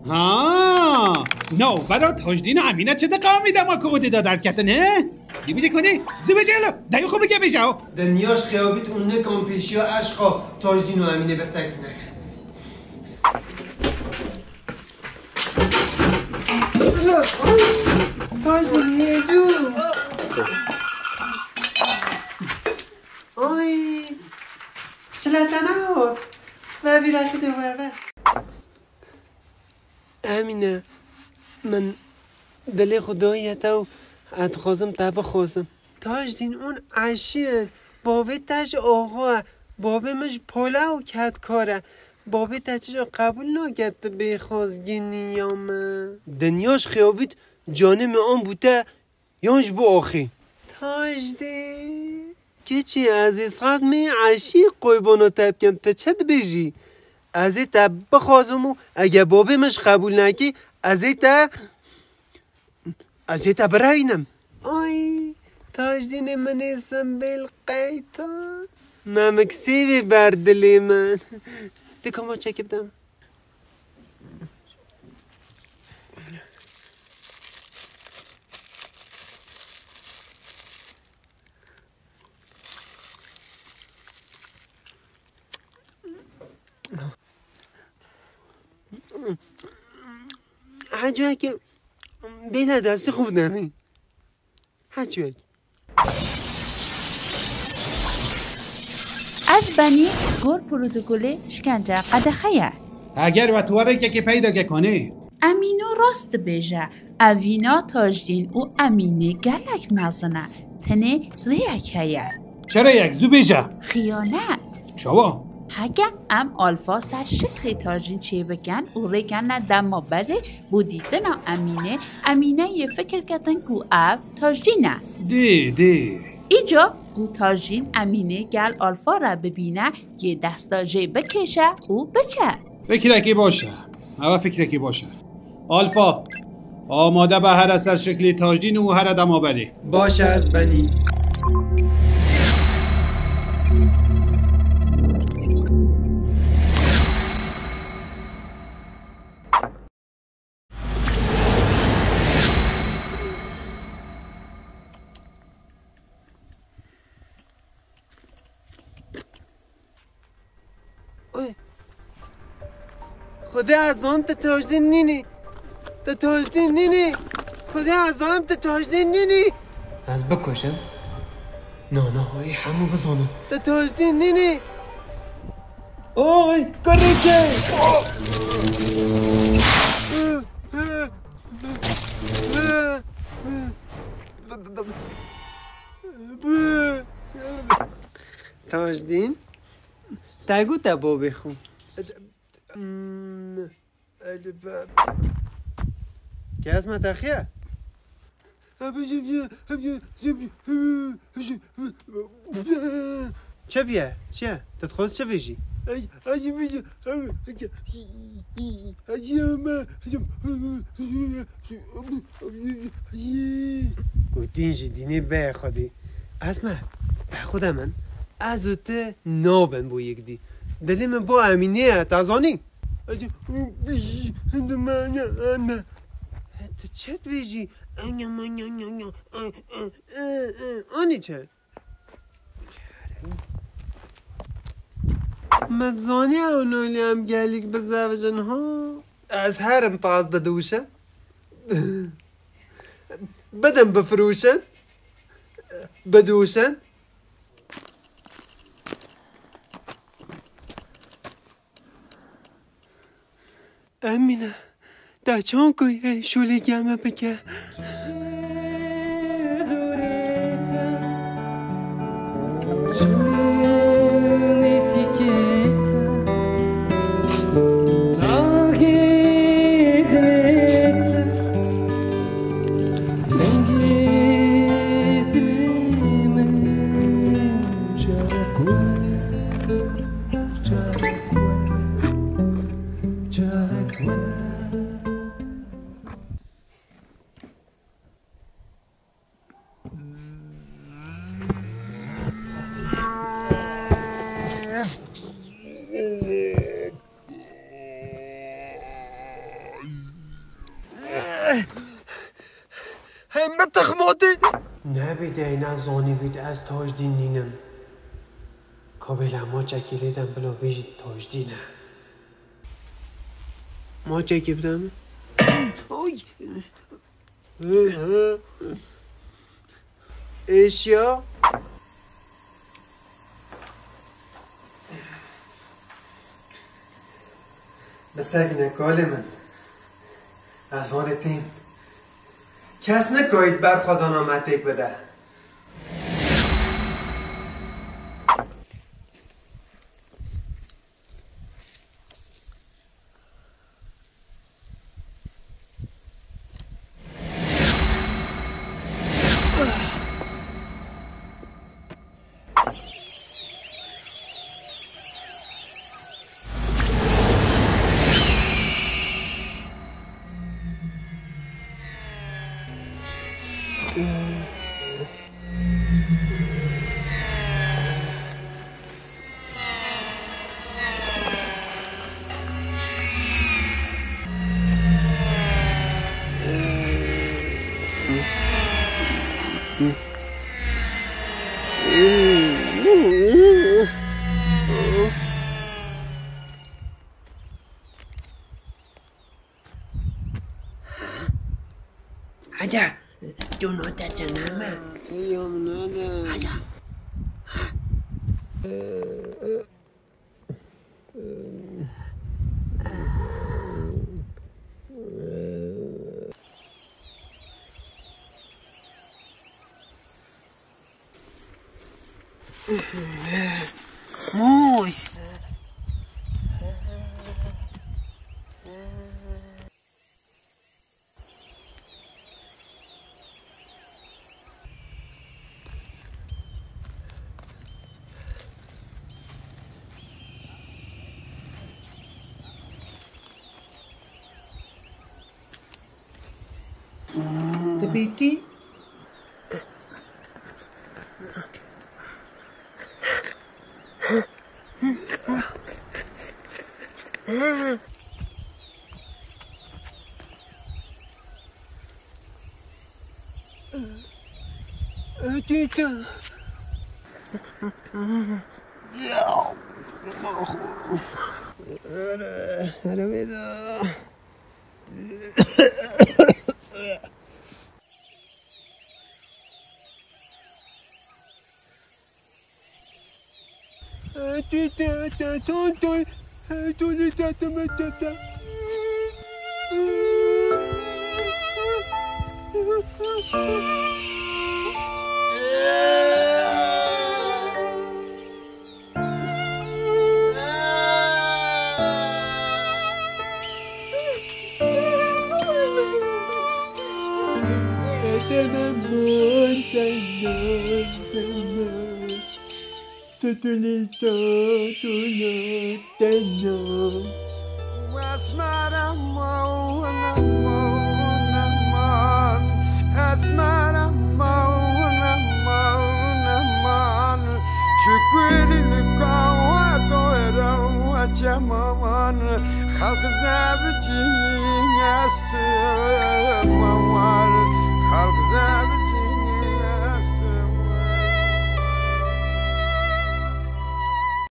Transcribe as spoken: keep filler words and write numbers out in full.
Ha! Navbera Tajdîn û Emîne çi diqamî dema ku odê de derketin, he? Dî bêje konê, zû bêje lo, dayê xwe bike bêje o. Dinya ji xiyabît û nikan pêşiya eşqa Tajdîn û Emîne vesekine. Tajdîn hêdû. Ay, çile te nehot. Ve vîra xidê we ve. Emîne, min dilê xwe daye te û ez dixwazim te bixwazim. Tajdîn hûn eşî in. Bavê te ji axa ye. Bavê min ji pala û kedkar e. Bavê te çi qebûl nake tu bê xwazginiya min. Dinya ji xiyabît canê min an bû te yan ji bo axê? Tajdîn. Keçê ez ê saet me eşî qoybana te bikim. Tu çi dibêjî? Ez ê te bixwazim û eger bavê min ji qebûl nekî, ez ê te, ez ê te bireynim. Ay, Tajdînê min ê simbêl qeyta. Memik sêvê ber dilê min. Dikama çekip dem. Hecweke bêle destê xwe bidemî. Hecwek. Ev benî gor protokolê şkence qedexe ye. Heger we tu we rêkekê peyda ke konê. Emîno rast dibêje, evîna Tajdîn û Emînê gelek mezin e. Tenê rêyek heye. Çi rêyek? Zû bêje. Xiyanet. Çawa? Heke em Alfa ser şiklê Tajdîn çêbikin û rêkene dema berê bo dîtina Emînê, Emîne yê fikir ketin ku ev Tajdîn e. Dê, dê. Îca ku Tajdîn Emînê gel Alfa re bibîne, yê desta jê bikêşe û biçe. Fikrekî baş e. Ew fikrekî baş e. Alfa, amade be here ser şiklê Tajdîn û here dema berê. Baş e, ez benî. Oy. Xwedê ez zanim tu Tajdîn nînî. Tu Tajdîn nînî. Xwedê ez zanim tu Tajdîn nînî. Ez bikujim. Na, na, ê hemû bizanin. Tu Tajdîn nînî. Oy, kurikê. Tajdîn. Te gote bavê xwe. Kes me texiye? Çi biye? Çi ye? Tu dixwazî çi bêjî? Ku dîn jî dînê beyê Xwedê. Esme, be Xuda min, ez û tu nabin bo yekdî. Dilê min bo Emînê ye, te zanî? He, tu çi dibêjî? Anî çi? Min zaniya ew nolî em gelîk bizevicin ha. Ez herim paz bidûşim. Bidin bifirûşin. Bidûşin. Emîne, te çawa ku yê şûlî geme bike? Em bi tixmatê. Nebî dey nezanîbît ez Tajdîn nînim. Ka bêle maçekî lê dem bila bêjît Tajdîn e. Maçekî bide min. Oy! Eşya. Bisekine kalê min. Ez holê têm. Kes nikayît ber xwe dana me têk bide. Ada, tu nota canama. Ada. Mûs. Dibîtî? Tutulî, tutulî, tena. Esmer aman, aman, aman. Esmer aman, aman, aman. Çukurluk awa dore çeman. Xelq zevcî estim awan. Xelq zevcî